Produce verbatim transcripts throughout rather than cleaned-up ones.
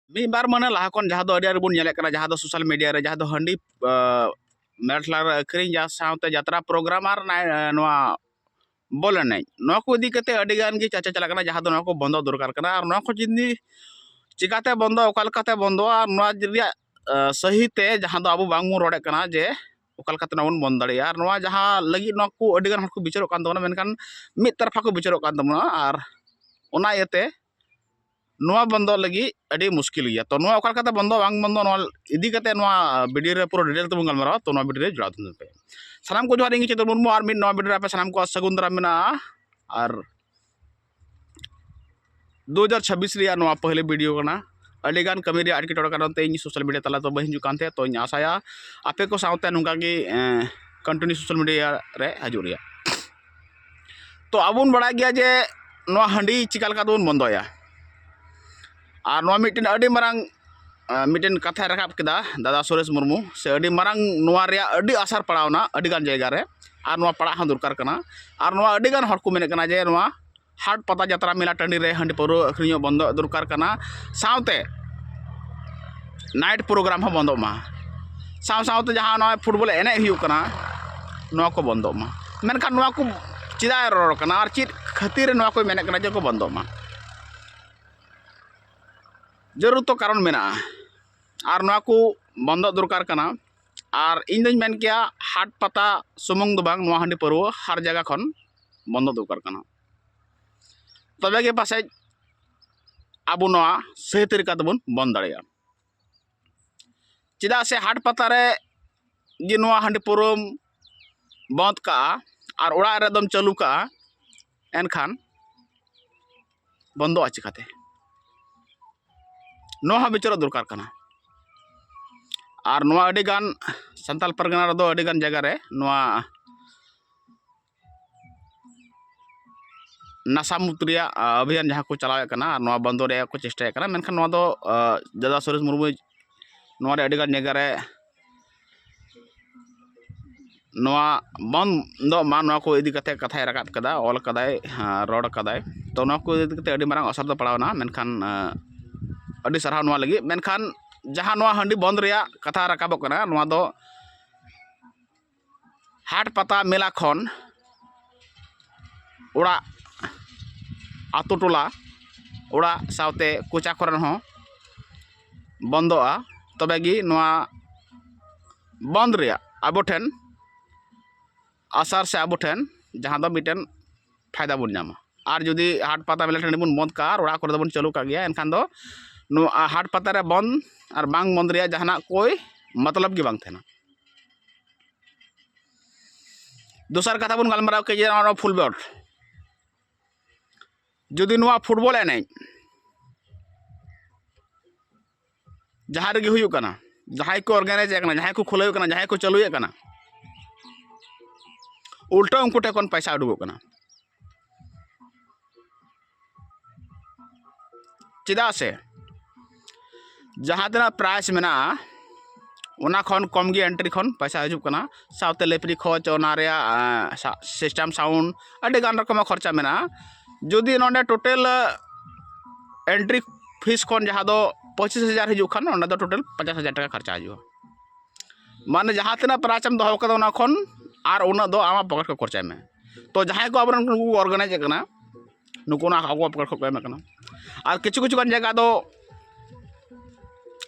ᱢᱤᱫ ᱵᱟᱨ ᱢᱟᱹᱦᱱᱟᱹ ᱞᱟᱦᱟ ᱠᱷᱚᱱ ᱡᱟᱦᱟᱸ ᱫᱚ ᱟᱹᱰᱤ ᱟᱸᱴ ᱵᱚᱱ ᱧᱮᱞᱮᱫ ᱠᱟᱱᱟ, ᱡᱟᱦᱟᱸ ᱫᱚ ᱥᱳᱥᱟᱞ ᱢᱤᱰᱤᱭᱟ ᱨᱮ ᱡᱟᱦᱟᱸ ᱫᱚ ᱦᱟᱺᱰᱤ ᱢᱮᱞᱟ ᱴᱷᱮᱞᱟ ᱨᱮ ᱟᱹᱠᱷᱨᱤᱧ, ᱡᱟᱦᱟᱸ ᱥᱟᱶᱛᱮ ᱡᱟᱛᱨᱟ ᱯᱨᱳᱜᱨᱟᱢ ᱟᱨ ᱱᱟᱭ- ᱱᱚᱣᱟ ᱵᱚᱞ ᱮᱱᱮᱡ, ᱱᱚᱣᱟ ᱠᱚ ᱤᱫᱤ ᱠᱟᱛᱮ ᱟᱹᱰᱤ ᱜᱟᱱ ᱜᱮ ᱪᱟᱨᱪᱟ ᱪᱟᱞᱟᱜ ᱠᱟᱱᱟ, ᱡᱟᱦᱟᱸ ᱫᱚ ᱱᱚᱣᱟ ᱠᱚ ᱵᱚᱱᱫᱚ ᱫᱚᱨᱠᱟᱨ ᱠᱟᱱᱟ᱾ ᱟᱨ ᱱᱚᱣᱟ ᱠᱚ ᱡᱤᱱᱤᱥ ᱪᱤᱠᱟᱛᱮ ᱵᱚᱱᱫᱚ, ᱚᱠᱟ ᱞᱮᱠᱟᱛᱮ ᱵᱚᱱᱫᱚᱜᱼᱟ, ᱟᱨ ᱱᱚᱣᱟ ᱨᱮᱭᱟᱜ ᱥᱟᱹᱦᱤ ᱛᱮ ᱡᱟᱦᱟᱸ ᱫᱚ ᱟᱵᱚ ᱵᱟᱝ ᱵᱚᱱ ᱨᱚᱲᱮᱫ ᱠᱟᱱᱟ ᱡᱮ ᱚᱠᱟ ᱞᱮᱠᱟᱛᱮ ᱱᱚᱣᱟ ᱵᱚᱱ ᱵᱚᱱᱫ ᱫᱟᱲᱮᱭᱟᱜᱼᱟ᱾ ᱟᱨ ᱱᱚᱣᱟ ᱡᱟᱦᱟᱸ ᱞᱟᱹᱜᱤᱫ ᱱᱚᱣᱟ ᱠᱚ ᱟᱹᱰᱤ ᱜᱟᱱ ᱦᱚᱲ ᱠᱚ ᱵᱤᱪᱟᱹᱨᱚᱜ ᱠᱟᱱ ᱛᱟᱵᱚᱱᱟ, ᱢᱮᱱᱠᱷᱟᱱ ᱢᱤᱫ ᱛᱟᱨᱯᱷᱟ ᱠᱚ ᱵᱤᱪᱟᱹᱨᱚᱜ ᱠᱟᱱ ᱛᱟᱵᱚᱱᱟ᱾ ᱟᱨ ᱚᱱᱟ ᱤᱭᱟᱹᱛᱮ ᱱᱚᱣᱟ ᱵᱚᱱᱫᱚ ᱞᱟᱹᱜᱤᱫ ᱟᱹᱰᱤ ᱢᱩᱥᱠᱤᱞ ᱜᱮᱭᱟ᱾ ᱛᱚ, ᱱᱚᱣᱟ ᱚᱠᱟ ᱞᱮᱠᱟᱛᱮ ᱵᱚᱱᱫᱚ ᱵᱟᱝ ᱵᱚᱱᱫᱚ, ᱱᱚᱣᱟ ᱤᱫᱤ ᱠᱟᱛᱮ ᱱᱚᱣᱟ ᱵᱷᱤᱰᱤᱭᱳ ᱨᱮ ᱯᱩᱨᱟᱹ ᱰᱤᱴᱮᱞ ᱛᱮᱵᱚᱱ ᱜᱟᱞᱢᱟᱨᱟᱣᱟ᱾ ᱛᱚ, ᱱᱚᱣᱟ ᱵᱷᱤᱰᱤᱭᱳ ᱨᱮ ᱡᱚᱲᱟᱣ ᱛᱟᱦᱮᱱ ᱯᱮ᱾ ᱥᱟᱱᱟᱢ ᱠᱚ ᱡᱚᱦᱟᱨ, ᱤᱧ ᱜᱮ ᱪᱮᱛᱚᱱ ᱢᱩᱨᱢᱩ, ᱟᱨ ᱢᱤᱫ ᱱᱚᱣᱟ ᱵᱷᱤᱰᱤᱭᱳ ᱨᱮ ᱟᱯᱮ ᱥᱟᱱᱟᱢ ᱠᱚᱣᱟᱜ ᱥᱟᱹᱜᱩᱱ ᱫᱟᱨᱟᱢ ᱢᱮᱱᱟᱜᱼᱟ᱾ ᱟᱨ ᱫᱩ ᱦᱟᱡᱟᱨ ᱪᱷᱟᱵᱵᱤᱥ ᱨᱮᱭᱟᱜ ᱱᱚᱣᱟ ᱯᱟᱹᱦᱞᱤ ᱵᱷᱤᱰᱤᱭᱳ ᱠᱟᱱᱟ᱾ ᱟᱹᱰᱤᱜᱟᱱ ᱠᱟᱹᱢᱤ ᱨᱮᱭᱟᱜ ᱮᱴᱠᱮᱴᱚᱬᱮ ᱠᱟᱨᱚᱱ ᱛᱮ ᱤᱧ ᱥᱳᱥᱟᱞ ᱢᱤᱰᱤᱭᱟ ᱛᱟᱞᱟ ᱛᱮ ᱵᱟᱹᱧ ᱦᱤᱡᱩᱜ ᱠᱟᱱ ᱛᱟᱦᱮᱸᱫ᱾ ᱛᱚᱧ ᱟᱥᱟᱭᱟ ᱟᱯᱮ ᱠᱚ ᱥᱟᱶᱛᱮ ᱱᱚᱝᱠᱟ ᱜᱮ ᱠᱚᱱᱴᱤᱱᱤᱭᱩ ᱥᱳᱥᱟᱞ ᱢᱤᱰᱤᱭᱟ ᱨᱮ ᱦᱤᱡᱩᱜ ᱨᱮᱭᱟᱜ᱾ ᱛᱚ, ᱟᱵᱚ ᱵᱚᱱ ᱵᱟᱲᱟᱭ ᱜᱮᱭᱟ ᱡᱮ ᱱᱚᱣᱟ ᱦᱟᱺᱰᱤ ᱪᱤᱠᱟ ᱞᱮᱠᱟ ᱛᱮᱵᱚᱱ ᱵᱚᱱᱫᱚᱭᱟ᱾ ᱟᱨ ᱱᱚᱣᱟ ᱢᱤᱫᱴᱮᱱ ᱟᱹᱰᱤ ᱢᱟᱨᱟᱝ ᱟᱸ, ᱢᱤᱫᱴᱮᱱ ᱠᱟᱛᱷᱟᱭ ᱨᱟᱠᱟᱵ ᱠᱮᱫᱟ ᱫᱟᱫᱟ ᱥᱩᱨᱮᱥ ᱢᱩᱨᱢᱩ, ᱥᱮ ᱟᱹᱰᱤ ᱢᱟᱨᱟᱝ ᱱᱚᱣᱟ ᱨᱮᱭᱟᱜ ᱟᱹᱰᱤ ᱟᱥᱟᱨ ᱯᱟᱲᱟᱣᱱᱟ ᱟᱹᱰᱤ ᱜᱟᱱ ᱡᱟᱭᱜᱟ ᱨᱮ᱾ ᱟᱨ ᱱᱚᱣᱟ ᱯᱟᱲᱟᱜ ᱦᱚᱸ ᱫᱚᱨᱠᱟᱨ ᱠᱟᱱᱟ᱾ ᱟᱨ ᱱᱚᱣᱟ ᱟᱹᱰᱤ ᱜᱟᱱ ᱦᱚᱲ ᱠᱚ ᱢᱮᱱᱮᱫ ᱠᱟᱱᱟ ᱡᱮ ᱱᱚᱣᱟ ᱦᱟᱴ ᱯᱟᱛᱟ ᱡᱟᱛᱨᱟ ᱢᱮᱞᱟ ᱴᱟᱺᱰᱤ ᱨᱮ ᱦᱟᱺᱰᱤ ᱯᱟᱹᱣᱨᱟᱹ ᱟᱹᱠᱷᱨᱤᱧᱚᱜ ᱵᱚᱱᱫᱚ ᱫᱚᱨᱠᱟᱨ ᱠᱟᱱᱟ, ᱥᱟᱶᱛᱮ ᱱᱟᱭᱤᱴ ᱯᱨᱳᱜᱨᱟᱢ ᱦᱚᱸ ᱵᱚᱱᱫᱚᱜ ᱢᱟ, ᱥᱟᱶ ᱥᱟᱶᱛᱮ ᱡᱟᱦᱟᱸ ᱱᱚᱜᱼᱚᱭ ᱯᱷᱩᱴᱵᱚᱞ ᱮᱱᱮᱡ ᱦᱩᱭᱩᱜ ᱠᱟᱱᱟ, ᱱᱚᱣᱟ ᱠᱚ ᱵᱚᱱᱫᱚᱜ ᱢᱟ᱾ ᱢᱮᱱᱠᱷᱟᱱ ᱱᱚᱣᱟ ᱠᱚ ᱪᱮᱫᱟᱜ ᱮ ᱨᱚᱲ ᱠᱟᱱᱟ ᱟᱨ ᱪᱮᱫ ᱠᱷᱟᱹᱛᱤᱨ ᱱᱚᱣᱟ ᱠᱚᱭ ᱢᱮᱱᱮᱫ ᱠᱟᱱᱟ ᱡᱮ ᱠᱚ ᱵᱚᱱᱫᱚᱜ ᱢᱟ? ᱡᱟᱹᱨᱩᱲ ᱛᱚ ᱠᱟᱨᱚᱱ ᱢᱮᱱᱟᱜᱼᱟ᱾ ᱟᱨ ᱱᱚᱣᱟ ᱠᱚ ᱵᱚᱱᱫᱚ ᱫᱚᱨᱠᱟᱨ ᱠᱟᱱᱟ᱾ ᱟᱨ ᱤᱧ ᱫᱚᱧ ᱢᱮᱱ ᱠᱮᱭᱟ, ᱦᱟᱴ ᱯᱟᱛᱟ ᱥᱩᱢᱩᱝ ᱫᱚ ᱵᱟᱝ, ᱱᱚᱣᱟ ᱦᱟᱺᱰᱤ ᱯᱟᱹᱨᱣᱟᱹ ᱦᱟᱨ ᱡᱟᱭᱜᱟ ᱠᱷᱚᱱ ᱵᱚᱱᱫᱚ ᱫᱚᱨᱠᱟᱨ ᱠᱟᱱᱟ᱾ ᱛᱚᱵᱮ ᱜᱮ ᱯᱟᱥᱮᱡ ᱟᱵᱚ ᱱᱚᱣᱟ ᱥᱟᱹᱦᱤ ᱛᱟᱹᱨᱤᱠᱟ ᱛᱮᱵᱚᱱ ᱵᱚᱱᱫ ᱫᱟᱲᱮᱭᱟᱜᱼᱟ᱾ ᱪᱮᱫᱟᱜ ᱥᱮ ᱦᱟᱴ ᱯᱟᱛᱟ ᱨᱮ ᱡᱮ ᱱᱚᱣᱟ ᱦᱟᱺᱰᱤ ᱯᱟᱹᱣᱨᱟᱹᱢ ᱵᱚᱱᱫ ᱠᱟᱜᱼᱟ ᱟᱨ ᱚᱲᱟᱜ ᱨᱮᱫᱚᱢ ᱪᱟᱹᱞᱩ ᱠᱟᱜᱼᱟ, ᱮᱱᱠᱷᱟᱱ ᱵᱚᱱᱫᱚᱜᱼᱟ ᱪᱤᱠᱟᱹᱛᱮ? ᱱᱚᱣᱟ ᱦᱚᱸ ᱵᱤᱪᱟᱹᱨᱚᱜ ᱫᱚᱨᱠᱟᱨ ᱠᱟᱱᱟ᱾ ᱟᱨ ᱱᱚᱣᱟ ᱟᱹᱰᱤᱜᱟᱱ ᱥᱟᱱᱛᱟᱲ ᱯᱟᱨᱜᱟᱱᱟ ᱨᱮᱫᱚ ᱟᱹᱰᱤᱜᱟᱱ ᱡᱟᱭᱜᱟ ᱨᱮ ᱱᱚᱣᱟ ᱱᱟᱥᱟ ᱢᱩᱠᱛ ᱨᱮᱭᱟᱜ, ᱟ, ᱚᱵᱷᱤᱭᱟᱱ ᱡᱟᱦᱟᱸ ᱠᱚ ᱪᱟᱞᱟᱣᱮᱫ ᱠᱟᱱᱟ, ᱟᱨ ᱱᱚᱣᱟ ᱵᱚᱱᱫᱚ ᱨᱮᱭᱟᱜ ᱠᱚ ᱪᱮᱥᱴᱟᱭᱮᱫ ᱠᱟᱱᱟ, ᱢᱮᱱᱠᱷᱟᱱ ᱱᱚᱣᱟ ᱫᱚ, ᱟ, ᱫᱟᱫᱟ ᱥᱩᱨᱮᱥ ᱢᱩᱨᱢᱩ ᱱᱚᱣᱟ ᱨᱮ ᱟᱹᱰᱤᱜᱟᱱ ᱡᱟᱭᱜᱟ ᱨᱮ ᱱᱚᱣᱟ ᱵᱚᱱᱫᱚᱜ ᱢᱟ, ᱱᱚᱣᱟ ᱠᱚ ᱤᱫᱤ ᱠᱟᱛᱮ ᱠᱟᱛᱷᱟᱭ ᱨᱟᱠᱟᱵ ᱠᱟᱫᱟ, ᱚᱞ ᱠᱟᱫᱟᱭ, ᱟ, ᱨᱚᱲ ᱠᱟᱫᱟᱭ᱾ ᱛᱚ, ᱱᱚᱣᱟ ᱠᱚ ᱤᱫᱤ ᱠᱟᱛᱮ ᱟᱹᱰᱤ ᱢᱟᱨᱟᱝ ᱚᱥᱚᱨ ᱫᱚ ᱯᱟᱲᱟᱣᱱᱟ, ᱢᱮᱱᱠᱷᱟᱱ, ᱟ, ᱟᱹᱰᱤ ᱥᱟᱨᱦᱟᱣ ᱱᱚᱣᱟ ᱞᱟᱹᱜᱤᱫ᱾ ᱢᱮᱱᱠᱷᱟᱱ ᱡᱟᱦᱟᱸ ᱱᱚᱣᱟ ᱦᱟᱺᱰᱤ ᱵᱚᱱᱫᱷ ᱨᱮᱭᱟᱜ ᱠᱟᱛᱷᱟ ᱨᱟᱠᱟᱵᱚᱜ ᱠᱟᱱᱟ, ᱱᱚᱣᱟ ᱫᱚ ᱦᱟᱴ ᱯᱟᱛᱟ ᱢᱮᱞᱟ ᱠᱷᱚᱱ ᱚᱲᱟᱜ, ᱟᱛᱳ ᱴᱚᱞᱟ, ᱚᱲᱟᱜ ᱥᱟᱶᱛᱮ ᱠᱚᱪᱟ ᱠᱚᱨᱮ ᱦᱚᱸ ᱵᱚᱱᱫᱚᱜᱼᱟ᱾ ᱛᱚᱵᱮ ᱜᱮ ᱱᱚᱣᱟ ᱵᱚᱱᱫ ᱨᱮᱭᱟᱜ ᱟᱵᱚ ᱴᱷᱮᱱ ᱟᱥᱟᱨ ᱥᱮ ᱟᱵᱚ ᱴᱷᱮᱱ ᱡᱟᱦᱟᱸ ᱫᱚ ᱢᱤᱫᱴᱮᱱ ᱯᱷᱟᱭᱫᱟ ᱵᱚᱱ ᱧᱟᱢᱟ᱾ ᱟᱨ ᱡᱩᱫᱤ ᱦᱟᱴ ᱯᱟᱛᱟ ᱢᱮᱞᱟ ᱴᱟᱺᱰᱤ ᱵᱚᱱ ᱵᱚᱱᱫ ᱠᱟᱜᱼᱟ ᱟᱨ ᱚᱲᱟᱜ ᱠᱚᱨᱮ ᱫᱚᱵᱚᱱ ᱪᱟᱹᱞᱩ ᱠᱟᱜ ᱜᱮᱭᱟ, ᱮᱱᱠᱷᱟᱱ ᱫᱚ ᱱᱚᱣᱟ ᱦᱟᱴ ᱯᱟᱛᱟ ᱨᱮ ᱵᱚᱱᱫ ᱟᱨ ᱵᱟᱝ ᱵᱚᱱᱫ ᱨᱮᱭᱟᱜ ᱡᱟᱦᱟᱱᱟᱜ ᱠᱳᱭ ᱢᱚᱛᱞᱚᱵ ᱜᱮ ᱵᱟᱝ ᱛᱟᱦᱮᱱᱟ᱾ ᱫᱚᱥᱟᱨ ᱠᱟᱛᱷᱟ ᱵᱚᱱ ᱜᱟᱞᱢᱟᱨᱟᱣ ᱠᱮᱫ ᱡᱮ ᱱᱚᱣᱟ ᱯᱷᱩᱴᱵᱚᱞ, ᱡᱩᱫᱤ ᱱᱚᱣᱟ ᱯᱷᱩᱴᱵᱚᱞ ᱮᱱᱮᱡ ᱡᱟᱦᱟᱸ ᱨᱮᱜᱮ ᱦᱩᱭᱩᱜ ᱠᱟᱱᱟ, ᱡᱟᱦᱟᱸᱭ ᱠᱚ ᱚᱨᱜᱟᱱᱟᱭᱤᱡ ᱮᱫ ᱠᱟᱱᱟ, ᱡᱟᱦᱟᱸᱭ ᱠᱚ ᱠᱷᱩᱞᱟᱹᱣ ᱮᱫ ᱠᱟᱱᱟ, ᱡᱟᱦᱟᱸᱭ ᱠᱚ ᱪᱟᱹᱞᱩᱭᱮᱫ ᱠᱟᱱᱟ, ᱩᱞᱴᱟᱹ ᱩᱱᱠᱩ ᱴᱷᱮᱱ ᱠᱷᱚᱱ ᱯᱚᱭᱥᱟ ᱩᱰᱩᱠᱚᱜ ᱠᱟᱱᱟ᱾ ᱪᱮᱫᱟᱜ ᱥᱮ ᱡᱟᱦᱟᱸ ᱛᱤᱱᱟᱹᱜ ᱯᱨᱟᱭᱤᱡᱽ ᱢᱮᱱᱟᱜᱼᱟ, ᱚᱱᱟ ᱠᱷᱚᱱ ᱠᱚᱢ ᱜᱮ ᱮᱱᱴᱨᱤ ᱠᱷᱚᱱ ᱯᱚᱭᱥᱟ ᱦᱤᱡᱩᱜ ᱠᱟᱱᱟ᱾ ᱥᱟᱶᱛᱮ ᱞᱮᱯᱨᱤ ᱠᱷᱚᱨᱚᱪ, ᱚᱱᱟ ᱨᱮᱭᱟᱜ ᱥᱤᱥᱴᱮᱢ ᱥᱟᱣᱩᱱᱰ, ᱟᱹᱰᱤ ᱜᱟᱱ ᱨᱚᱠᱚᱢᱟᱜ ᱠᱷᱚᱨᱪᱟ ᱢᱮᱱᱟᱜᱼᱟ᱾ ᱡᱩᱫᱤ ᱱᱚᱰᱮ ᱴᱳᱴᱟᱞ ᱮᱱᱴᱨᱤ ᱯᱷᱤᱥ ᱠᱷᱚᱱ ᱡᱟᱦᱟᱸ ᱫᱚ ᱯᱚᱸᱪᱤᱥ ᱦᱟᱡᱟᱨ ᱦᱤᱡᱩᱜ ᱠᱷᱟᱱ, ᱚᱸᱰᱮ ᱫᱚ ᱴᱳᱴᱟᱞ ᱯᱚᱧᱪᱟᱥ ᱦᱟᱡᱟᱨ ᱴᱟᱠᱟ ᱠᱷᱚᱨᱪᱟ ᱦᱤᱡᱩᱜᱼᱟ᱾ ᱢᱟᱱᱮ ᱡᱟᱦᱟᱸ ᱛᱤᱱᱟᱹᱜ ᱯᱨᱟᱭᱤᱡᱽ ᱮᱢ ᱫᱚᱦᱚ ᱠᱟᱫᱟ, ᱚᱱᱟ ᱠᱷᱚᱱ ᱟᱨ ᱩᱱᱟᱹᱜ ᱫᱚ ᱟᱢᱟᱜ ᱯᱚᱠᱮᱴ ᱠᱷᱚᱱ ᱠᱷᱚᱨᱪᱟᱭ ᱢᱮ᱾ ᱛᱚ ᱡᱟᱦᱟᱸᱭ ᱠᱚ ᱟᱵᱚᱨᱮᱱ ᱱᱩᱠᱩ ᱠᱚ ᱚᱨᱜᱟᱱᱟᱭᱤᱡᱽ ᱮᱫ ᱠᱟᱱᱟ, ᱱᱩᱠᱩ ᱚᱱᱟ ᱟᱠᱚᱣᱟᱜ ᱯᱚᱠᱮᱴ ᱠᱷᱚᱱ ᱠᱚ ᱮᱢᱮᱫ ᱠᱟᱱᱟ᱾ ᱟᱨ ᱠᱤᱪᱷᱩ ᱠᱤᱪᱷᱩ ᱜᱟᱱ ᱡᱟᱭᱜᱟ ᱫᱚ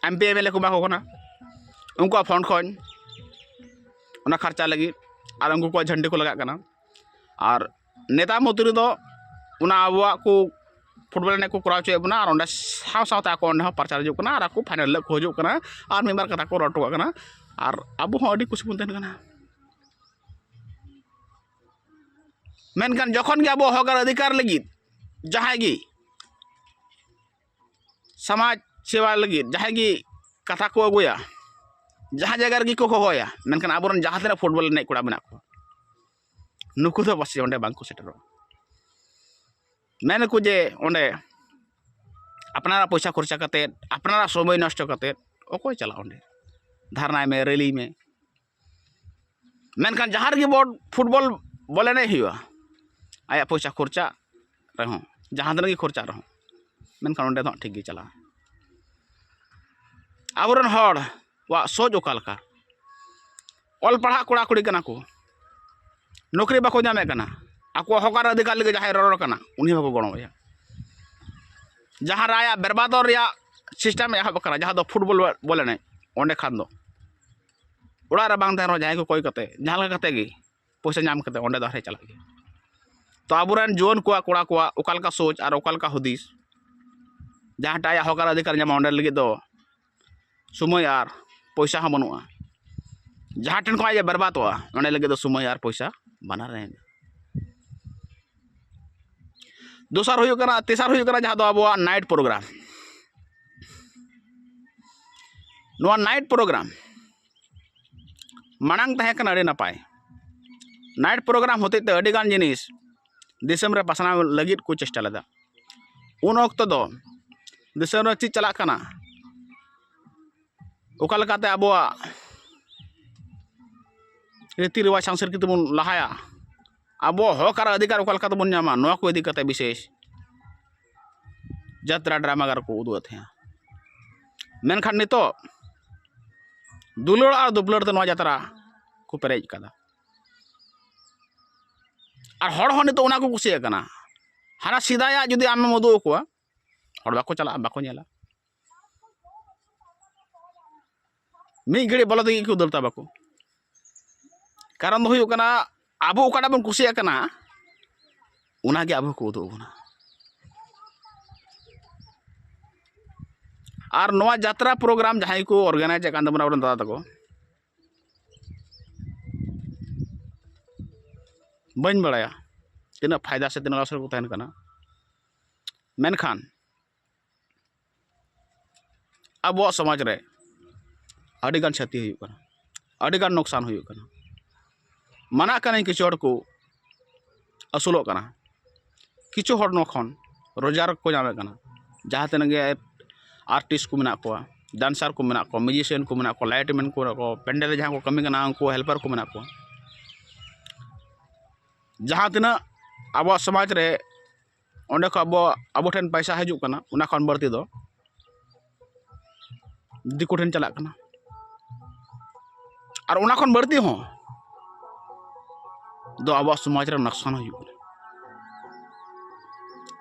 M P M L A ᱠᱚ ᱮᱢᱟ ᱠᱚ ᱠᱟᱱᱟ, ᱩᱱᱠᱩᱣᱟᱜ ᱯᱷᱚᱱᱰ ᱠᱷᱚᱱ ᱚᱱᱟ ᱠᱷᱚᱨᱪᱟ ᱞᱟᱹᱜᱤᱫ, ᱟᱨ ᱩᱱᱠᱩ ᱠᱚᱣᱟᱜ ᱡᱷᱟᱹᱱᱰᱤ ᱠᱚ ᱞᱟᱜᱟᱜ ᱠᱟᱱᱟ᱾ ᱟᱨ ᱱᱮᱛᱟ ᱢᱚᱱᱛᱨᱤ ᱫᱚ ᱚᱱᱟ ᱟᱵᱚᱣᱟᱜ ᱠᱚ ᱯᱷᱩᱴᱵᱚᱞ ᱮᱱᱮᱡ ᱠᱚ ᱠᱚᱨᱟᱣ ᱦᱚᱪᱚᱭᱮᱫ ᱵᱚᱱᱟ, ᱟᱨ ᱚᱸᱰᱮ ᱥᱟᱶ ᱥᱟᱶᱛᱮ ᱟᱠᱚ ᱚᱸᱰᱮ ᱦᱚᱸ ᱯᱨᱚᱪᱟᱨ ᱦᱤᱡᱩᱜ ᱠᱟᱱᱟ, ᱟᱨ ᱟᱠᱚ ᱯᱷᱟᱭᱱᱮᱞ ᱦᱤᱞᱳᱜ ᱠᱚ ᱦᱤᱡᱩᱜ ᱠᱟᱱᱟ, ᱟᱨ ᱢᱤᱫ ᱵᱟᱨ ᱠᱟᱛᱷᱟ ᱠᱚ ᱨᱚᱲ ᱦᱚᱴᱚ ᱠᱟᱜ ᱠᱟᱱᱟ, ᱟᱨ ᱟᱵᱚ ᱦᱚᱸ ᱟᱹᱰᱤ ᱠᱩᱥᱤ ᱵᱚᱱ ᱛᱟᱦᱮᱱ ᱠᱟᱱᱟ᱾ ᱢᱮᱱᱠᱷᱟᱱ ᱡᱚᱠᱷᱚᱱ ᱜᱮ ᱟᱵᱚ ᱦᱚᱠ ᱟᱨ ᱚᱫᱷᱤᱠᱟᱨ ᱞᱟᱹᱜᱤᱫ ᱡᱟᱦᱟᱸᱭ ᱜᱮ ᱥᱚᱢᱟᱡᱽ ᱥᱮᱵᱟ ᱞᱟᱹᱜᱤᱫ ᱡᱟᱦᱟᱸᱭ ᱜᱮ ᱠᱟᱛᱷᱟ ᱠᱚ ᱟᱹᱜᱩᱭᱟ, ᱡᱟᱦᱟᱸ ᱡᱟᱭᱜᱟ ᱨᱮᱜᱮ ᱠᱚ ᱦᱚᱦᱚᱭᱟ, ᱢᱮᱱᱠᱷᱟᱱ ᱟᱵᱚᱨᱮᱱ ᱡᱟᱦᱟᱸ ᱛᱤᱱᱟᱹᱜ ᱯᱷᱩᱴᱵᱚᱞ ᱮᱱᱮᱡ ᱠᱚᱲᱟ ᱢᱮᱱᱟᱜ ᱠᱚᱣᱟ, ᱱᱩᱠᱩ ᱫᱚ ᱯᱟᱥᱮᱡ ᱚᱸᱰᱮ ᱵᱟᱝ ᱠᱚ ᱥᱮᱴᱮᱨᱚᱜᱼᱟ᱾ ᱢᱮᱱᱟᱠᱚ ᱡᱮ ᱚᱸᱰᱮ ᱟᱯᱱᱟᱨᱟᱜ ᱯᱚᱭᱥᱟ ᱠᱷᱚᱨᱪᱟ ᱠᱟᱛᱮᱫ, ᱟᱯᱱᱟᱨᱟᱜ ᱥᱚᱢᱚᱭ ᱱᱚᱥᱴᱚ ᱠᱟᱛᱮᱫ ᱚᱠᱚᱭ ᱪᱟᱞᱟᱜᱼᱟ ᱚᱸᱰᱮ? ᱫᱷᱟᱨᱱᱟᱭ ᱢᱮ, ᱨᱮᱞᱤ ᱢᱮ᱾ ᱢᱮᱱᱠᱷᱟᱱ ᱡᱟᱦᱟᱸ ᱨᱮᱜᱮ ᱵᱚᱞ, ᱯᱷᱩᱴᱵᱚᱞ ᱵᱚᱞ ᱮᱱᱮᱡ ᱦᱩᱭᱩᱜᱼᱟ, ᱟᱭᱟᱜ ᱯᱚᱭᱥᱟ ᱠᱷᱚᱨᱪᱟ ᱨᱮᱦᱚᱸ, ᱡᱟᱦᱟᱸ ᱛᱤᱱᱟᱹᱜ ᱜᱮ ᱠᱷᱚᱨᱪᱟ ᱨᱮᱦᱚᱸ, ᱢᱮᱱᱠᱷᱟᱱ ᱚᱸᱰᱮ ᱫᱚ ᱦᱟᱸᱜ ᱴᱷᱤᱠ ᱜᱮ ᱪᱟᱞᱟᱜᱼᱟ᱾ ᱟᱵᱚᱨᱮᱱ ᱦᱚᱲ ᱠᱚᱣᱟᱜ ᱥᱳᱪ ᱚᱠᱟ ᱞᱮᱠᱟ? ᱚᱞ ᱯᱟᱲᱦᱟᱜ ᱠᱚᱲᱟ ᱠᱩᱲᱤ ᱠᱟᱱᱟ ᱠᱚ, ᱱᱚᱠᱨᱤ ᱵᱟᱠᱚ ᱧᱟᱢᱮᱫ ᱠᱟᱱᱟ, ᱟᱠᱚᱣᱟᱜ ᱦᱚᱠ ᱟᱨ ᱚᱫᱷᱤᱠᱟᱨ ᱞᱟᱹᱜᱤᱫ ᱡᱟᱦᱟᱸᱭ ᱨᱚᱨᱚᱲ ᱠᱟᱱᱟ ᱩᱱᱤ ᱦᱚᱸ ᱵᱟᱠᱚ ᱜᱚᱲᱚ ᱟᱭᱟ᱾ ᱡᱟᱦᱟᱸ ᱨᱮ ᱟᱭᱟᱜ ᱵᱮᱨᱵᱟᱫᱚᱜ ᱨᱮᱭᱟᱜ ᱥᱤᱥᱴᱮᱢ ᱮᱦᱚᱵ ᱟᱠᱟᱱᱟ, ᱡᱟᱦᱟᱸ ᱫᱚ ᱯᱷᱩᱴᱵᱚᱞ ᱵᱚᱞ ᱮᱱᱮᱡ, ᱚᱸᱰᱮ ᱠᱷᱟᱱ ᱫᱚ ᱚᱲᱟᱜ ᱨᱮ ᱵᱟᱝ ᱛᱟᱦᱮᱱ ᱨᱮᱦᱚᱸ ᱡᱟᱦᱟᱸᱭ ᱠᱚ ᱠᱚᱭ ᱠᱟᱛᱮ ᱡᱟᱦᱟᱸ ᱞᱮᱠᱟ ᱠᱟᱛᱮ ᱜᱮ ᱯᱚᱭᱥᱟ ᱧᱟᱢ ᱠᱟᱛᱮ ᱚᱸᱰᱮ ᱫᱚ ᱟᱨᱦᱚᱸᱭ ᱪᱟᱞᱟᱜ ᱜᱮᱭᱟ᱾ ᱛᱚ ᱟᱵᱚᱨᱮᱱ ᱡᱩᱣᱟᱹᱱ ᱠᱚᱣᱟᱜ, ᱠᱚᱲᱟ ᱠᱚᱣᱟᱜ ᱚᱠᱟ ᱞᱮᱠᱟ ᱥᱳᱪ ᱟᱨ ᱚᱠᱟ ᱞᱮᱠᱟ ᱦᱩᱫᱤᱥ, ᱡᱟᱦᱟᱸᱴᱟᱜ ᱟᱭᱟᱜ ᱦᱚᱠ ᱟᱨ ᱚᱫᱷᱤᱠᱟᱨ ᱧᱟᱢᱟ ᱚᱸᱰᱮ ᱞᱟᱹᱜᱤᱫ ᱫᱚ ᱥᱚᱢᱚᱭ ᱟᱨ ᱯᱚᱭᱥᱟ ᱦᱚᱸ ᱵᱟᱹᱱᱩᱜᱼᱟ᱾ ᱡᱟᱦᱟᱸ ᱴᱷᱮᱱ ᱠᱷᱚᱱ ᱟᱡ ᱮ ᱵᱮᱨᱵᱟᱫᱚᱜᱼᱟ ᱚᱸᱰᱮ ᱞᱟᱹᱜᱤᱫ ᱫᱚ ᱥᱚᱢᱚᱭ ᱟᱨ ᱯᱚᱭᱥᱟ ᱵᱟᱱᱟᱨ ᱨᱮ᱾ ᱫᱚᱥᱟᱨ ᱦᱩᱭᱩᱜ ᱠᱟᱱᱟ, ᱛᱮᱥᱟᱨ ᱦᱩᱭᱩᱜ ᱠᱟᱱᱟ ᱡᱟᱦᱟᱸ ᱫᱚ ᱟᱵᱚᱣᱟᱜ ᱱᱟᱭᱤᱴ ᱯᱨᱳᱜᱨᱟᱢ᱾ ᱱᱚᱣᱟ ᱱᱟᱭᱤᱴ ᱯᱨᱳᱜᱨᱟᱢ ᱢᱟᱲᱟᱝ ᱛᱟᱦᱮᱸ ᱠᱟᱱᱟ ᱟᱹᱰᱤ ᱱᱟᱯᱟᱭ᱾ ᱱᱟᱭᱤᱴ ᱯᱨᱳᱜᱨᱟᱢ ᱦᱚᱛᱮᱡ ᱛᱮ ᱟᱹᱰᱤᱜᱟᱱ ᱡᱤᱱᱤᱥ ᱫᱤᱥᱚᱢ ᱨᱮ ᱯᱟᱥᱱᱟᱣ ᱞᱟᱹᱜᱤᱫ ᱠᱚ ᱪᱮᱥᱴᱟ ᱞᱮᱫᱟ᱾ ᱩᱱ ᱚᱠᱛᱚ ᱫᱚ ᱫᱤᱥᱚᱢ ᱨᱮ ᱪᱮᱫ ᱪᱟᱞᱟᱜ ᱠᱟᱱᱟ, ᱚᱠᱟ ᱞᱮᱠᱟᱛᱮ ᱟᱵᱚᱣᱟᱜ ᱨᱤᱛᱤ ᱨᱮᱣᱟᱡᱽ ᱥᱚᱝᱥᱠᱨᱤᱛᱤ ᱵᱚᱱ ᱞᱟᱦᱟᱭᱟ, ᱟᱵᱚᱣᱟᱜ ᱦᱚᱠ ᱟᱨ ᱚᱫᱷᱤᱠᱟᱨ ᱚᱠᱟ ᱞᱮᱠᱟ ᱛᱮᱵᱚᱱ ᱧᱟᱢᱟ, ᱱᱚᱣᱟ ᱠᱚ ᱤᱫᱤ ᱠᱟᱛᱮ ᱵᱤᱥᱮᱥ ᱡᱟᱛᱨᱟ ᱰᱨᱟᱢᱟ ᱜᱟᱨ ᱠᱚ ᱩᱫᱩᱜ ᱮᱫ ᱛᱟᱦᱮᱸᱜᱼᱟ᱾ ᱢᱮᱱᱠᱷᱟᱱ ᱱᱤᱛᱚᱜ ᱫᱩᱞᱟᱹᱲ ᱟᱨ ᱫᱩᱯᱞᱟᱹᱲ ᱛᱮ ᱱᱚᱣᱟ ᱡᱟᱛᱨᱟ ᱠᱚ ᱯᱮᱨᱮᱡ ᱠᱟᱫᱟ᱾ ᱟᱨ ᱦᱚᱲ ᱦᱚᱸ ᱱᱤᱛᱚᱜ ᱚᱱᱟ ᱠᱚ ᱠᱩᱥᱤᱭᱟᱜ ᱠᱟᱱᱟ᱾ ᱦᱟᱱᱟ ᱥᱮᱫᱟᱭᱟᱜ ᱡᱩᱫᱤ ᱟᱢᱮᱢ ᱩᱫᱩᱜ ᱟᱠᱚᱣᱟ, ᱦᱚᱲ ᱵᱟᱠᱚ ᱪᱟᱞᱟᱜᱼᱟ, ᱵᱟᱠᱚ ᱧᱮᱞᱟ᱾ ᱢᱤᱫ ᱜᱷᱟᱹᱲᱤᱡ ᱵᱚᱞᱚ ᱛᱮᱜᱮ ᱠᱚ ᱫᱟᱹᱲ ᱛᱟᱵᱟ ᱠᱚ᱾ ᱠᱟᱨᱚᱱ ᱫᱚ ᱦᱩᱭᱩᱜ ᱠᱟᱱᱟ, ᱟᱵᱚ ᱚᱠᱟᱴᱟᱜ ᱵᱚᱱ ᱠᱩᱥᱤᱭᱟᱜ ᱠᱟᱱᱟ, ᱚᱱᱟᱜᱮ ᱟᱵᱚ ᱦᱚᱸᱠᱚ ᱩᱫᱩᱜ ᱟᱵᱚᱱᱟ᱾ ᱟᱨ ᱱᱚᱣᱟ ᱡᱟᱛᱨᱟ ᱯᱨᱳᱜᱨᱟᱢ ᱡᱟᱦᱟᱸᱭ ᱠᱚ ᱚᱨᱜᱟᱱᱟᱭᱤᱡᱽ ᱮᱫ ᱠᱟᱱ ᱛᱟᱵᱚᱱᱟ ᱟᱵᱚᱨᱮᱱ ᱫᱟᱫᱟ ᱛᱟᱠᱚ, ᱵᱟᱹᱧ ᱵᱟᱲᱟᱭᱟ ᱛᱤᱱᱟᱹᱜ ᱯᱷᱟᱭᱫᱟ ᱥᱮ ᱛᱤᱱᱟᱹᱜ ᱞᱚᱥ ᱨᱮᱠᱚ ᱛᱟᱦᱮᱱ ᱠᱟᱱᱟ, ᱢᱮᱱᱠᱷᱟᱱ ᱟᱵᱚᱣᱟᱜ ᱥᱚᱢᱟᱡᱽ ᱨᱮ ᱟᱹᱰᱤᱜᱟᱱ ᱠᱷᱚᱛᱤ ᱦᱩᱭᱩᱜ ᱠᱟᱱᱟ, ᱟᱹᱰᱤᱜᱟᱱ ᱱᱩᱠᱥᱟᱱ ᱦᱩᱭᱩᱜ ᱠᱟᱱᱟ᱾ ᱢᱟᱱᱟᱜ ᱠᱟᱹᱱᱟᱹᱧ ᱠᱤᱪᱷᱩ ᱦᱚᱲ ᱠᱚ ᱟᱹᱥᱩᱞᱚᱜ ᱠᱟᱱᱟ, ᱠᱤᱪᱷᱩ ᱦᱚᱲ ᱱᱚᱣᱟ ᱠᱷᱚᱱ ᱨᱳᱡᱽᱜᱟᱨ ᱠᱚ ᱧᱟᱢᱮᱫ ᱠᱟᱱᱟ᱾ ᱡᱟᱦᱟᱸ ᱛᱤᱱᱟᱹᱜ ᱜᱮ ᱟᱨᱴᱤᱥᱴ ᱠᱚ ᱢᱮᱱᱟᱜ ᱠᱚᱣᱟ, ᱰᱟᱱᱥᱟᱨ ᱠᱚ ᱢᱮᱱᱟᱜ ᱠᱚᱣᱟ, ᱢᱤᱭᱩᱡᱤᱥᱤᱭᱟᱱ ᱠᱚ ᱢᱮᱱᱟᱜ ᱠᱚᱣᱟ, ᱞᱟᱭᱤᱴ ᱢᱮᱱ ᱠᱚ ᱢᱮᱱᱟᱜ ᱠᱚᱣᱟ, ᱯᱮᱱᱰᱮᱞ ᱨᱮ ᱡᱟᱦᱟᱸ ᱠᱚ ᱠᱟᱹᱢᱤ ᱠᱟᱱᱟ ᱩᱱᱠᱩ ᱦᱮᱞᱯᱟᱨ ᱠᱚ ᱢᱮᱱᱟᱜ ᱠᱚᱣᱟ, ᱡᱟᱦᱟᱸ ᱛᱤᱱᱟᱹᱜ ᱟᱵᱚᱣᱟᱜ ᱥᱚᱢᱟᱡᱽ ᱨᱮ ᱚᱸᱰᱮ ᱠᱷᱚᱱ ᱟᱵᱚ, ᱟᱵᱚ ᱴᱷᱮᱱ ᱯᱚᱭᱥᱟ ᱦᱤᱡᱩᱜ ᱠᱟᱱᱟ, ᱚᱱᱟ ᱠᱷᱚᱱ ᱵᱟᱹᱲᱛᱤ ᱫᱚ ᱫᱤᱠᱩ ᱴᱷᱮᱱ ᱪᱟᱞᱟᱜ ᱠᱟᱱᱟ᱾ ᱟᱨ ᱚᱱᱟ ᱠᱷᱚᱱ ᱵᱟᱹᱲᱛᱤ ᱦᱚᱸ ᱫᱚ ᱟᱵᱚᱣᱟᱜ ᱥᱚᱢᱟᱡᱽ ᱨᱮ ᱱᱚᱠᱥᱟᱱ ᱦᱩᱭᱩᱜ ᱠᱟᱱᱟ᱾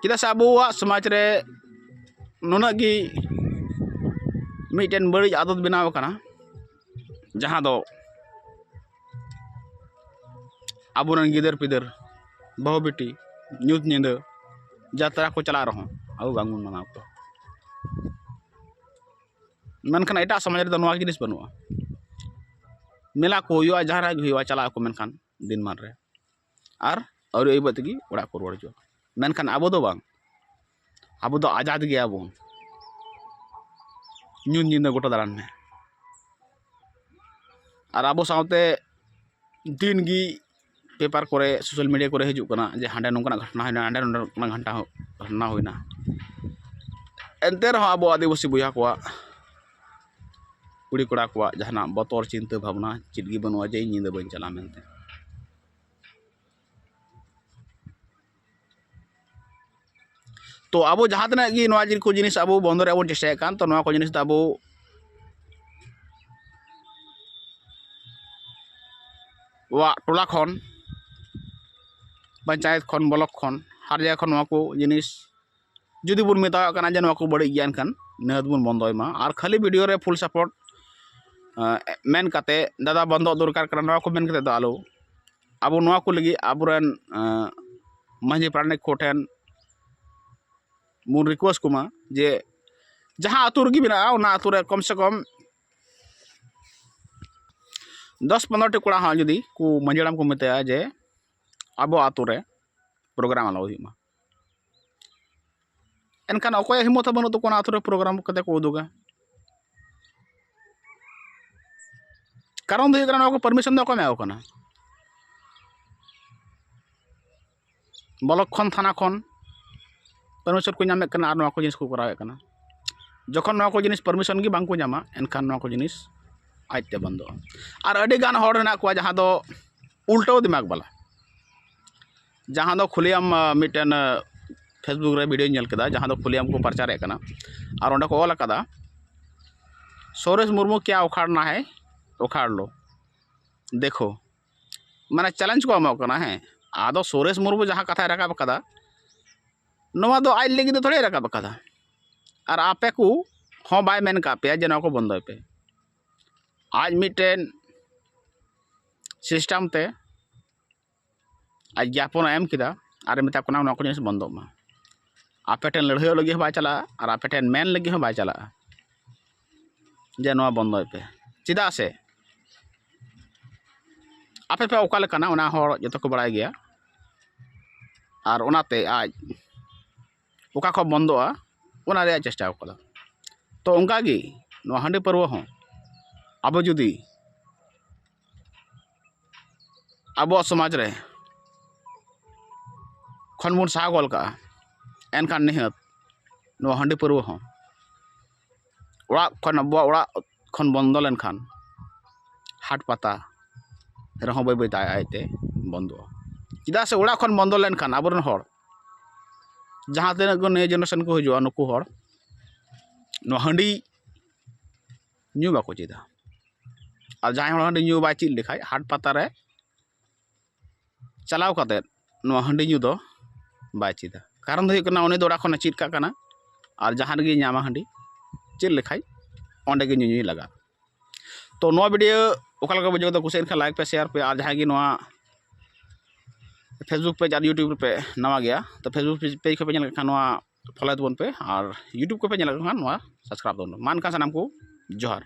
ᱪᱮᱫᱟᱜ ᱥᱮ ᱟᱵᱚᱣᱟᱜ ᱥᱚᱢᱟᱡᱽ ᱨᱮ ᱱᱩᱱᱟᱹᱜ ᱜᱮ ᱢᱤᱫᱴᱮᱱ ᱵᱟᱹᱲᱤᱡ ᱟᱫᱚᱛ ᱵᱮᱱᱟᱣ ᱟᱠᱟᱱᱟ, ᱡᱟᱦᱟᱸ ᱫᱚ ᱟᱵᱚᱨᱮᱱ ᱜᱤᱫᱟᱹᱨ ᱯᱤᱫᱟᱹᱨ, ᱵᱟᱹᱦᱩ ᱵᱤᱴᱤ ᱧᱩᱛ ᱧᱤᱫᱟᱹ ᱡᱟᱛᱨᱟ ᱠᱚ ᱪᱟᱞᱟᱜ ᱨᱮᱦᱚᱸ ᱟᱵᱚ ᱵᱟᱝᱵᱚᱱ ᱢᱟᱱᱟᱣ ᱠᱚᱣᱟ᱾ ᱢᱮᱱᱠᱷᱟᱱ ᱮᱴᱟᱜ ᱥᱚᱢᱟᱡᱽ ᱨᱮᱫᱚ ᱱᱚᱣᱟ ᱡᱤᱱᱤᱥ ᱵᱟᱹᱱᱩᱜᱼᱟ᱾ ᱢᱮᱞᱟ ᱠᱚ ᱦᱩᱭᱩᱜᱼᱟ, ᱡᱟᱦᱟᱱᱟᱜ ᱜᱮ ᱦᱩᱭᱩᱜᱼᱟ, ᱪᱟᱞᱟᱜ ᱟᱠᱚ, ᱢᱮᱱᱠᱷᱟᱱ ᱫᱤᱱ ᱢᱟᱱ ᱨᱮ ᱟᱨ ᱟᱹᱣᱨᱤ ᱟᱹᱭᱩᱵᱚᱜ ᱛᱮᱜᱮ ᱚᱲᱟᱜ ᱠᱚ ᱨᱩᱣᱟᱹᱲ ᱦᱤᱡᱩᱜᱼᱟ᱾ ᱢᱮᱱᱠᱷᱟᱱ ᱟᱵᱚ ᱫᱚ ᱵᱟᱝ, ᱟᱵᱚ ᱫᱚ ᱟᱡᱟᱫ ᱜᱮᱭᱟ ᱵᱚᱱ᱾ ᱧᱩᱛ ᱧᱤᱫᱟᱹ ᱜᱚᱴᱟ ᱫᱟᱬᱟᱱ ᱢᱮ᱾ ᱟᱨ ᱟᱵᱚ ᱥᱟᱶᱛᱮ ᱫᱤᱱ ᱜᱮ ᱯᱮᱯᱟᱨ ᱠᱚᱨᱮ, ᱥᱳᱥᱟᱞ ᱢᱤᱰᱤᱭᱟ ᱠᱚᱨᱮ ᱦᱤᱡᱩᱜ ᱠᱟᱱᱟ ᱡᱮ ᱦᱟᱸᱰᱮ ᱱᱚᱝᱠᱟᱱᱟᱜ ᱜᱷᱚᱴᱚᱱᱟ ᱦᱩᱭᱱᱟ, ᱦᱟᱸᱰᱮ ᱱᱚᱝᱠᱟᱱᱟᱜ ᱜᱷᱚᱴᱚᱱᱟ, ᱜᱷᱚᱴᱚᱱᱟ ᱦᱩᱭᱱᱟ᱾ ᱮᱱᱛᱮ ᱨᱮᱦᱚᱸ ᱟᱵᱚ ᱟᱹᱫᱤᱵᱟᱹᱥᱤ ᱵᱚᱭᱦᱟ ᱠᱚᱣᱟᱜ, ᱠᱩᱲᱤ ᱠᱚᱲᱟ ᱠᱚᱣᱟᱜ ᱡᱟᱦᱟᱱᱟᱜ ᱵᱚᱛᱚᱨ, ᱪᱤᱱᱛᱟᱹ ᱵᱷᱟᱵᱽᱱᱟ ᱪᱮᱫ ᱜᱮ ᱵᱟᱹᱱᱩᱜᱼᱟ ᱡᱮ ᱤᱧ ᱧᱤᱫᱟᱹ ᱵᱟᱹᱧ ᱪᱟᱞᱟᱜᱼᱟ ᱢᱮᱱᱛᱮ᱾ ᱛᱚ ᱟᱵᱚ ᱡᱟᱦᱟᱸ ᱛᱤᱱᱟᱹᱜ ᱜᱮ ᱱᱚᱣᱟ ᱡᱤᱱ-, ᱠᱚ ᱡᱤᱱᱤᱥ ᱟᱵᱚ ᱵᱚᱱᱫᱚ ᱨᱮᱭᱟᱜ ᱵᱚᱱ ᱪᱮᱥᱴᱟᱭᱮᱫ ᱠᱟᱱ, ᱛᱚ ᱱᱚᱣᱟ ᱠᱚ ᱡᱤᱱᱤᱥ ᱫᱚ ᱟᱵᱚ ᱣᱟᱜ ᱴᱚᱞᱟ ᱠᱷᱚᱱ, ᱯᱚᱧᱪᱟᱭᱮᱛ ᱠᱷᱚᱱ, ᱵᱞᱚᱠ ᱠᱷᱚᱱ, ᱦᱟᱨ ᱡᱟᱭᱜᱟ ᱠᱷᱚᱱ ᱱᱚᱣᱟ ᱠᱚ ᱡᱤᱱᱤᱥ ᱡᱩᱫᱤ ᱵᱚᱱ ᱢᱮᱛᱟᱣᱟᱜ ᱠᱟᱱᱟ ᱡᱮ ᱱᱚᱣᱟ ᱠᱚ ᱵᱟᱹᱲᱤᱡ ᱜᱮᱭᱟ, ᱮᱱᱠᱷᱟᱱ ᱱᱤᱦᱟᱹᱛ ᱵᱚᱱ ᱵᱚᱱᱫᱚᱭ ᱢᱟ᱾ ᱟᱨ ᱠᱷᱟᱹᱞᱤ ᱵᱷᱤᱰᱤᱭᱳ ᱨᱮ ᱯᱷᱩᱞ ᱥᱟᱯᱳᱨᱴ, ᱮᱸ, ᱢᱮᱱ ᱠᱟᱛᱮ, ᱫᱟᱫᱟ ᱵᱚᱱᱫᱚ ᱫᱚᱨᱠᱟᱨ ᱠᱟᱱᱟ, ᱱᱚᱣᱟ ᱠᱚ ᱢᱮᱱ ᱠᱟᱛᱮ ᱫᱚ ᱟᱞᱚ᱾ ᱟᱵᱚ ᱱᱚᱣᱟ ᱠᱚ ᱞᱟᱹᱜᱤᱫ ᱟᱵᱚᱨᱮᱱ, ᱮᱸ, ᱢᱟᱹᱡᱷᱤ ᱯᱟᱨᱟᱱᱤᱠ ᱠᱚᱴᱷᱮᱱ ᱵᱚᱱ ᱨᱤᱠᱩᱭᱮᱥᱴ ᱠᱚᱢᱟ ᱡᱮ ᱡᱟᱦᱟᱸ ᱟᱹᱛᱩ ᱨᱮᱜᱮ ᱢᱮᱱᱟᱜᱼᱟ, ᱚᱱᱟ ᱟᱹᱛᱩ ᱨᱮ ᱠᱚᱢ ᱥᱮ ᱠᱚᱢ ᱫᱚᱥ ᱯᱚᱱᱨᱚ ᱴᱤ ᱠᱚᱲᱟ ᱦᱚᱸ ᱡᱩᱫᱤ ᱠᱚ ᱢᱟᱹᱡᱷᱤ ᱦᱟᱲᱟᱢ ᱠᱚ ᱢᱮᱛᱟᱭᱟ ᱡᱮ ᱟᱵᱚ ᱟᱹᱛᱩ ᱨᱮ ᱯᱨᱳᱜᱨᱟᱢ ᱟᱞᱚ ᱦᱩᱭᱩᱜ ᱢᱟ, ᱮᱱᱠᱷᱟᱱ ᱚᱠᱚᱭᱟᱜ ᱦᱤᱢᱢᱚᱛ ᱦᱚᱸ ᱵᱟᱹᱱᱩᱜ ᱛᱟᱠᱚᱣᱟ ᱚᱱᱟ ᱟᱹᱛᱩ ᱨᱮ ᱯᱨᱳᱜᱨᱟᱢ ᱠᱟᱛᱮ ᱠᱚ ᱩᱫᱩᱜᱟ᱾ ᱠᱟᱨᱚᱱ ᱫᱚ ᱦᱩᱭᱩᱜ ᱠᱟᱱᱟ, ᱱᱚᱣᱟ ᱠᱚ ᱯᱟᱨᱢᱤᱥᱚᱱ ᱫᱚ ᱚᱠᱚᱭ ᱮᱢᱟ ᱠᱚ ᱠᱟᱱᱟ? ᱵᱞᱚᱠ ᱠᱷᱚᱱ, ᱛᱷᱟᱱᱟ ᱠᱷᱚᱱ ᱯᱟᱨᱢᱤᱥᱚᱱ ᱠᱚ ᱧᱟᱢᱮᱫ ᱠᱟᱱᱟ ᱟᱨ ᱱᱚᱣᱟ ᱠᱚ ᱡᱤᱱᱤᱥ ᱠᱚ ᱠᱚᱨᱟᱣᱮᱫ ᱠᱟᱱᱟ᱾ ᱡᱚᱠᱷᱚᱱ ᱱᱚᱣᱟ ᱠᱚ ᱡᱤᱱᱤᱥ ᱯᱟᱨᱢᱤᱥᱚᱱ ᱜᱮ ᱵᱟᱝ ᱠᱚ ᱧᱟᱢᱟ, ᱮᱱᱠᱷᱟᱱ ᱱᱚᱣᱟ ᱠᱚ ᱡᱤᱱᱤᱥ ᱟᱡᱛᱮ ᱵᱚᱱᱫᱚᱜᱼᱟ᱾ ᱟᱨ ᱟᱹᱰᱤ ᱜᱟᱱ ᱦᱚᱲ ᱦᱮᱱᱟᱜ ᱠᱚᱣᱟ ᱡᱟᱦᱟᱸ ᱫᱚ ᱩᱞᱴᱟᱹᱣ ᱫᱤᱢᱟᱜᱽ ᱵᱟᱞᱟ, ᱡᱟᱦᱟᱸ ᱫᱚ ᱠᱷᱩᱞᱮᱟᱢ, ᱟ, ᱢᱤᱫᱴᱮᱱ, ᱟ, Facebook ᱨᱮ ᱵᱷᱤᱰᱤᱭᱳᱧ ᱧᱮᱞ ᱠᱮᱫᱟ, ᱡᱟᱦᱟᱸ ᱫᱚ ᱠᱷᱩᱞᱮᱟᱢ ᱠᱚ ᱯᱨᱚᱪᱟᱨᱮᱫ ᱠᱟᱱᱟ᱾ ᱟᱨ ᱚᱸᱰᱮ ᱠᱚ ᱚᱞ ᱟᱠᱟᱫᱟ, ᱥᱩᱨᱮᱥ ᱢᱩᱨᱢᱩ ᱠᱭᱟ ᱩᱠᱷᱟᱲᱱᱟ ᱦᱮ ᱩᱠᱷᱟᱲ ᱞᱳ, ᱫᱮᱠᱷᱳ, ᱢᱟᱱᱮ ᱪᱮᱞᱮᱧᱡᱽ ᱠᱚ ᱮᱢᱚᱜ ᱠᱟᱱᱟ᱾ ᱦᱮᱸ, ᱟᱫᱚ ᱥᱩᱨᱮᱥ ᱢᱩᱨᱢᱩ ᱡᱟᱦᱟᱸ ᱠᱟᱛᱷᱟᱭ ᱨᱟᱠᱟᱵ ᱟᱠᱟᱫᱟ, ᱱᱚᱣᱟ ᱫᱚ ᱟᱡ ᱞᱟᱹᱜᱤᱫ ᱫᱚ ᱛᱷᱚᱲᱟᱭ ᱨᱟᱠᱟᱵ ᱟᱠᱟᱫᱟ᱾ ᱟᱨ ᱟᱯᱮ ᱠᱚ ᱦᱚᱸ ᱵᱟᱭ ᱢᱮᱱ ᱠᱟᱜ ᱯᱮᱭᱟ ᱡᱮ ᱱᱚᱣᱟ ᱠᱚ ᱵᱚᱱᱫᱚᱭ ᱯᱮ᱾ ᱟᱡ ᱢᱤᱫᱴᱮᱱ ᱥᱤᱥᱴᱮᱢ ᱛᱮ ᱟᱡ ᱜᱮᱭᱟᱯᱚᱱ ᱮ ᱮᱢ ᱠᱮᱫᱟ ᱟᱨ ᱮ ᱢᱮᱛᱟ ᱠᱚ ᱠᱟᱱᱟ ᱱᱚᱣᱟ ᱠᱚ ᱡᱤᱱᱤᱥ ᱵᱚᱱᱫᱚᱜ ᱢᱟ᱾ ᱟᱯᱮ ᱴᱷᱮᱱ ᱞᱟᱹᱲᱦᱟᱹᱭᱚᱜ ᱞᱟᱹᱜᱤᱫ ᱦᱚᱸ ᱵᱟᱭ ᱪᱟᱞᱟᱜᱼᱟ ᱟᱨ ᱟᱯᱮ ᱴᱷᱮᱱ ᱢᱮᱱ ᱞᱟᱹᱜᱤᱫ ᱦᱚᱸ ᱵᱟᱭ ᱪᱟᱞᱟᱜᱼᱟ ᱡᱮ ᱱᱚᱣᱟ ᱵᱚᱱᱫᱚᱭ ᱯᱮ᱾ ᱪᱮᱫᱟᱜ ᱥᱮ ᱟᱯᱮ ᱯᱮ ᱚᱠᱟ ᱞᱮᱠᱟᱱᱟ ᱚᱱᱟ ᱦᱚᱲ ᱡᱚᱛᱚ ᱠᱚ ᱵᱟᱲᱟᱭ ᱜᱮᱭᱟ᱾ ᱟᱨ ᱚᱱᱟᱛᱮ ᱟᱡ ᱚᱠᱟ ᱠᱷᱚᱱ ᱵᱚᱱᱫᱚᱜᱼᱟ ᱚᱱᱟ ᱨᱮᱭᱟᱜ ᱪᱮᱥᱴᱟ ᱟᱠᱟᱫᱟ᱾ ᱛᱚ ᱚᱱᱠᱟᱜᱮ ᱱᱚᱣᱟ ᱦᱟᱺᱰᱤ ᱯᱟᱹᱨᱣᱟᱹ ᱦᱚᱸ ᱟᱵᱚ ᱡᱩᱫᱤ ᱟᱵᱚᱣᱟᱜ ᱥᱚᱢᱟᱡᱽ ᱨᱮ ᱠᱷᱚᱱ ᱵᱚᱱ ᱥᱟᱦᱟ ᱜᱚᱫ ᱠᱟᱜᱼᱟ, ᱮᱱᱠᱷᱟᱱ ᱱᱤᱦᱟᱹᱛ ᱱᱚᱣᱟ ᱦᱟᱺᱰᱤ ᱯᱟᱹᱨᱣᱟᱹ ᱦᱚᱸ ᱚᱲᱟᱜ ᱠᱷᱚᱱ, ᱟᱵᱚᱣᱟᱜ ᱚᱲᱟᱜ ᱠᱷᱚᱱ ᱵᱚᱱᱫᱚ ᱞᱮᱱᱠᱷᱟᱱ ᱦᱟᱴ ᱯᱟᱛᱟ ᱨᱮᱦᱚᱸ ᱵᱟᱹᱭ ᱵᱟᱹᱭᱛᱮ ᱟᱡ ᱟᱡᱛᱮ ᱵᱚᱱᱫᱚᱜᱼᱟ᱾ ᱪᱮᱫᱟᱜ ᱥᱮ ᱚᱲᱟᱜ ᱠᱷᱚᱱ ᱵᱚᱱᱫᱚ ᱞᱮᱱᱠᱷᱟᱱ ᱟᱵᱚᱨᱮᱱ ᱦᱚᱲ ᱡᱟᱦᱟᱸ ᱛᱤᱱᱟᱹᱜ ᱠᱚ ᱱᱤᱭᱟᱹ ᱡᱮᱱᱟᱨᱮᱥᱚᱱ ᱠᱚ ᱦᱤᱡᱩᱜᱼᱟ, ᱱᱩᱠᱩ ᱦᱚᱲ ᱱᱚᱣᱟ ᱦᱟᱺᱰᱤ ᱧᱩ ᱵᱟᱠᱚ ᱪᱮᱫᱟ᱾ ᱟᱨ ᱡᱟᱦᱟᱸᱭ ᱦᱚᱲ ᱦᱟᱺᱰᱤ ᱧᱩ ᱵᱟᱭ ᱪᱮᱫ ᱞᱮᱠᱷᱟᱡ ᱦᱟᱴ ᱯᱟᱛᱟ ᱨᱮ ᱪᱟᱞᱟᱣ ᱠᱟᱛᱮᱫ ᱱᱚᱣᱟ ᱦᱟᱺᱰᱤ ᱧᱩ ᱫᱚ ᱵᱟᱭ ᱪᱮᱫᱟ᱾ ᱠᱟᱨᱚᱱ ᱫᱚ ᱦᱩᱭᱩᱜ ᱠᱟᱱᱟ ᱩᱱᱤ ᱫᱚ ᱚᱲᱟᱜ ᱠᱷᱚᱱᱮ ᱪᱮᱫ ᱠᱟᱜ ᱠᱟᱱᱟ ᱟᱨ ᱡᱟᱦᱟᱸ ᱨᱮᱜᱮᱭ ᱧᱟᱢᱟ ᱦᱟᱺᱰᱤ ᱪᱮᱫ ᱞᱮᱠᱷᱟᱡ ᱚᱸᱰᱮ ᱜᱮ ᱧᱩᱧᱩᱭ ᱞᱟᱜᱟᱜᱼᱟ᱾ ᱛᱚ ᱱᱚᱣᱟ ᱵᱷᱤᱰᱤᱭᱳ ᱚᱠᱟ ᱞᱮᱠᱟ ᱯᱮ ᱵᱩᱡᱷᱟᱹᱣ ᱠᱮᱫᱟ, ᱠᱩᱥᱤᱭᱮᱱ ᱠᱷᱟᱱ ᱞᱟᱭᱤᱠ ᱯᱮ, ᱥᱮᱭᱟᱨ ᱯᱮ, ᱟᱨ ᱡᱟᱦᱟᱸᱭ ᱜᱮ ᱱᱚᱣᱟ Facebook ᱯᱮᱡᱽ ᱟᱨ YouTube ᱨᱮᱯᱮ ᱱᱟᱣᱟ ᱜᱮᱭᱟ, ᱛᱚ Facebook ᱯᱮᱡᱽ ᱠᱷᱚᱱ ᱯᱮ ᱧᱮᱞ ᱠᱟᱜ ᱠᱷᱟᱱ ᱱᱚᱣᱟ ᱯᱷᱚᱞᱳ ᱛᱟᱵᱚᱱ ᱯᱮ, ᱟᱨ YouTube ᱠᱷᱚᱱ ᱯᱮ ᱧᱮᱞ ᱠᱟᱜ ᱠᱷᱟᱱ ᱱᱚᱣᱟ ᱥᱟᱵᱥᱠᱨᱟᱭᱤᱵ ᱛᱟᱵᱚᱱ ᱯᱮ᱾ ᱢᱟ ᱮᱱᱠᱷᱟᱱ ᱥᱟᱱᱟᱢ ᱠᱚ ᱡᱚᱦᱟᱨ᱾